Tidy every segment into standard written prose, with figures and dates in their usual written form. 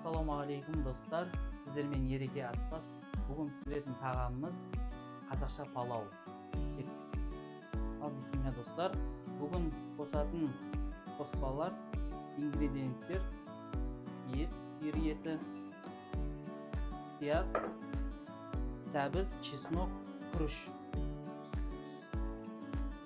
Ассалаумағалейкум достар, сіздермен Ереке Аспаз. Бүгін пісіретін тағамымыз қазақша палау. Ал бисмилля достар, бүгін қосатын қоспалар, ингредиенттер: ет, сиыр еті, пияз, сәбіз, чеснок, күріш.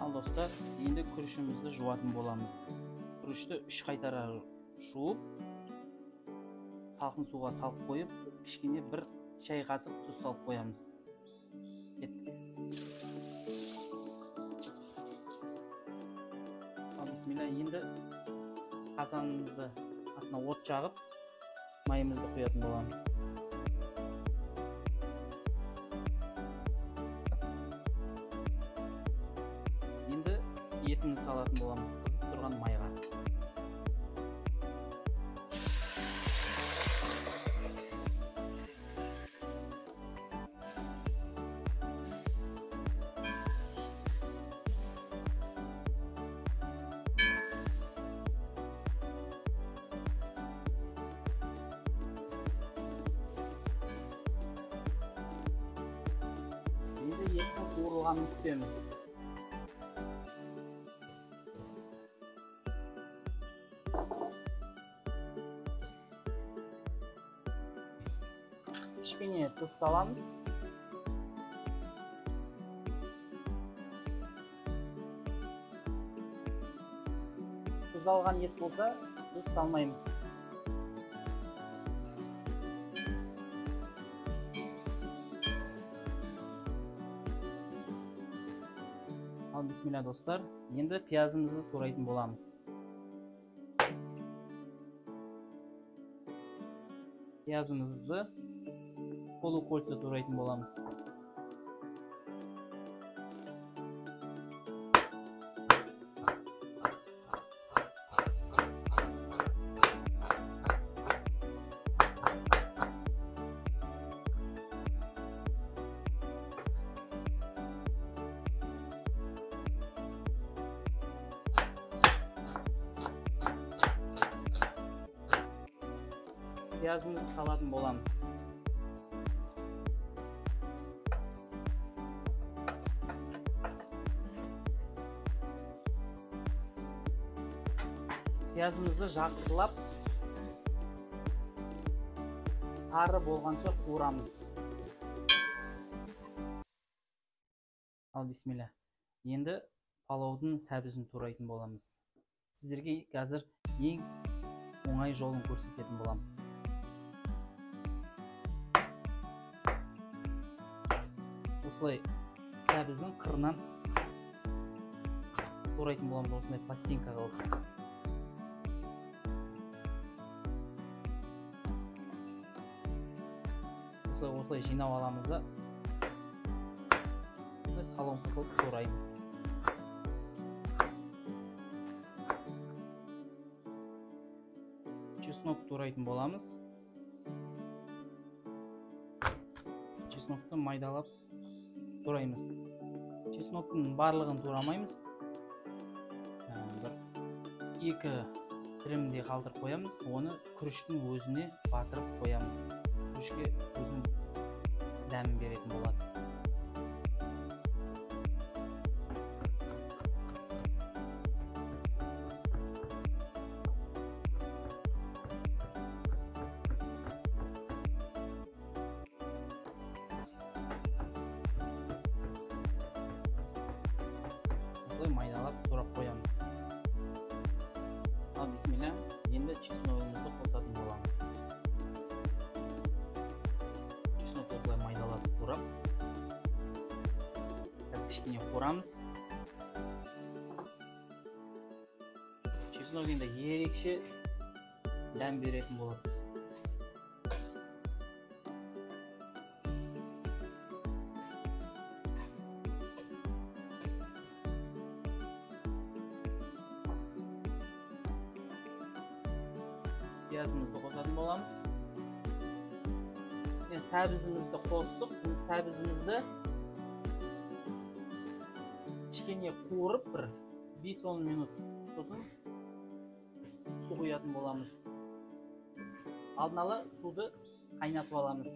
Ал достар, енді күрішімізді жуатын боламыз. Күрішті 3 қайтара жуып, салқын суға салып қойып, кішкене бір шай қасық тұз салып қоямыз. Кеттік. Ал бисмилля, енді қазанымызды астына от жағып, майымызды құятын боламыз. Енді етімізді салатын боламыз қызып тұрған майға. Енді еттің қуырылғанын күтеміз. Кішкене тұз саламыз. Тұз алған ет болса, тұз салмаймыз. Ал бисмилля достар, енді пиязымызды турайтын боламыз. Пиязымызды полукольца турайтын боламыз. Пиязымызды салатын боламыз. Пиязымызды жақсылап сары болғанша қуырамыз. Ал бисмилля. Енді палаудың сәбізін турайтын боламыз. Сіздерге қазір ең оңай жолын көрсететін боламын. Осылай сәбіздің қырынан турайтын боламыз, осындай пластинка қылып. Осылай жинап аламыз да соломка қылып тураймыз. Чеснок турайтын боламыз. Чеснокты майдалап тураймыз. Чесноктың барлығын турамаймыз. Бір 2 тілімдей қалдырып қоямыз. Оны күріштің өзіне батырып қоямыз. Күрішке өзінің дәмін беретін болады. Осылай майдалап турап қоямыз. Ал бисмилля, енді чесногымызды қосатын боламыз. Чеснокты осылай майдалап турап, қазір кішкене қуырамыз. Чеснок енді ерекше дәм беретін болады. Пиязымызды қосатын боламыз. Енді сәбізімізді қостық. Енді сәбізімізді кішкене қуырып бір 5-10 минут, сосын су құятын боламыз. Алдын ала суды қайнатып аламыз.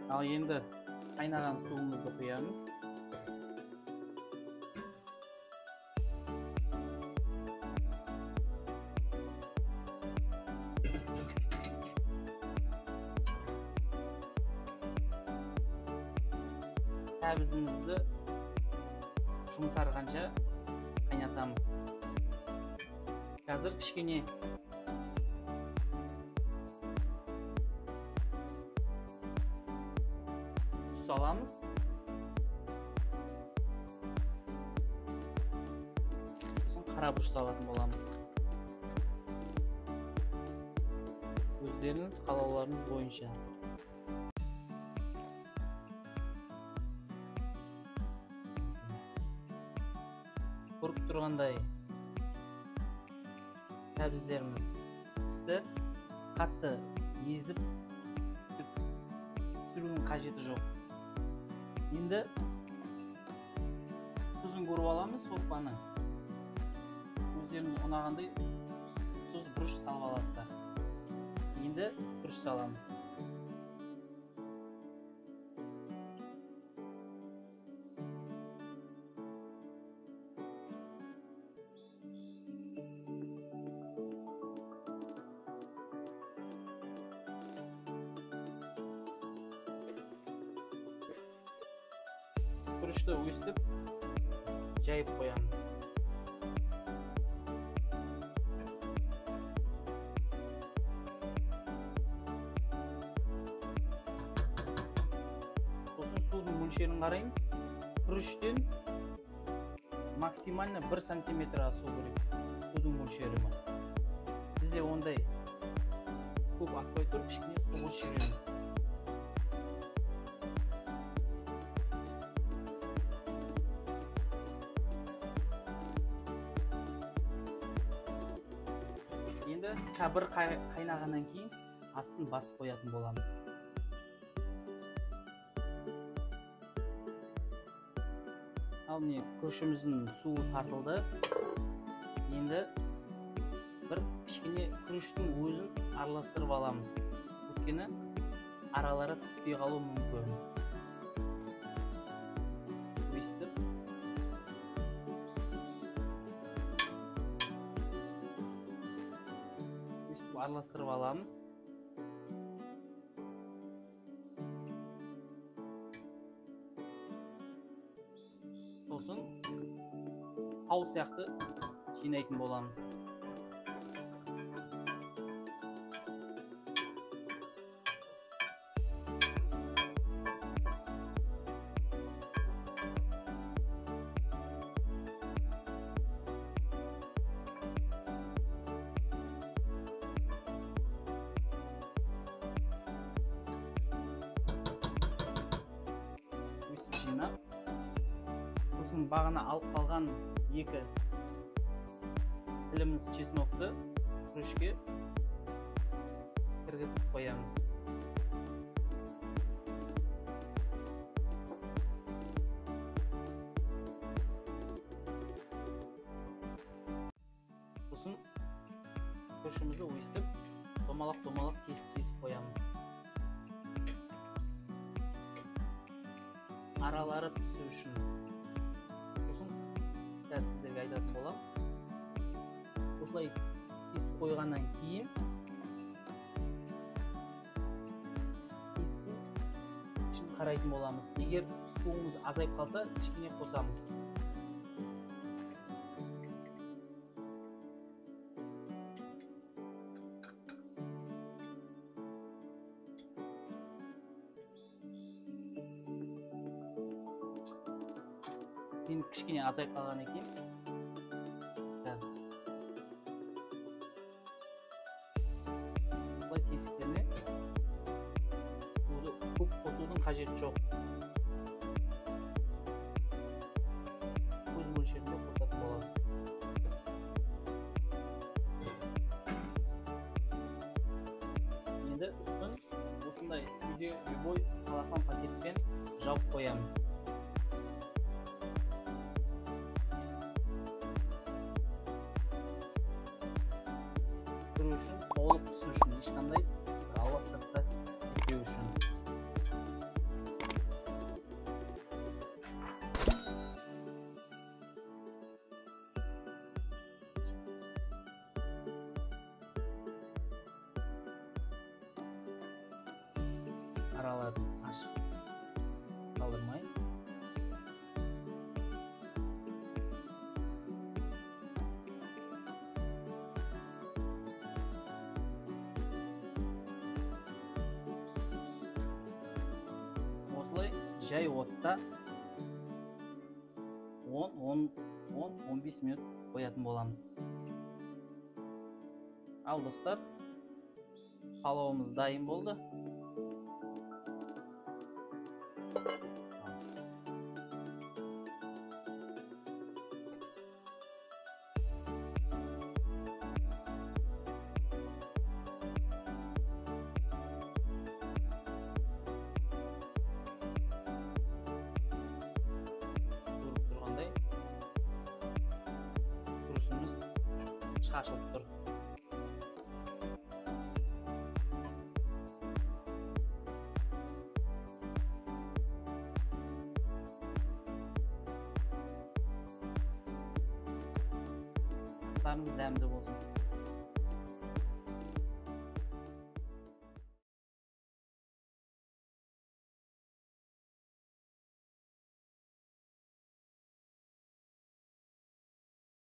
Ал енді қайнаған суымызды құямыз. Сәбізімізді жұмсарғанша қайнатамыз. Қазір кішкене тұз саламыз. Сосын қара бұрыш салатын боламыз. Өздеріңіз қалауларыңыз бойынша. Көріп тұрғандай сәбіздеріміз пісті. Қатты езіп пісірудің қажеті жоқ. Енді тұзын көріп аламыз сорпаны. Өздеріңіз ұнағандай тұз, бұрыш салып аласыздар. Енді бұрыш саламыз. Күрішті өстіп жайып қоямыз. Сосын судың мөлшерін қараймыз. Күріштен максимально 1 сантиметр асу керек судың мөлшері. Бізде ондай көп аспай тұр, кішкене су қосып жібереміз. Енді бір қайнағаннан кейін астын басып қоятын боламыз. Ал міне күрішіміздің суы тартылды. Енді бір кішкене күріштің өзін араластырып аламыз. Өйткені аралары піспей қалуы мүмкін. Өстіп араластырып аламыз. Сосын тау сияқты жинайтын боламыз. Сосын бағана алып қалған 2 тіліміз чеснокты күрішке кіргізіп қоямыз. Сосын күрішімізді өстіп домалақ-домалақ тесіп-тесіп қоямыз. Аралары пісу үшін. Сосын қазір сіздерге айтатын боламын. Осылай кесіп қойғаннан кейін кесіп ішін қарайтын боламыз. Егер суымыз азайып қалса, кішкене қосамыз. Мен кішкене азайып қалған екен. Осылай тесіктеріне суды көп қосудың қажеті жоқ. Өз мөлшерінде қосатын боласыз. Енді үстін осындай үйде любой целлофан пакетпен жауып қоямыз. үшін, толық пісу үшін, ешқандай ауа сыртта кетпеу үшін. Араларын ашық қалдырмай. Осылай жай отта 10-15 минут қоятын боламыз. Ал достар, палауымыз дайын болды. Күрішіміз шашылып тұр. Астарыңыз дәмді болсын.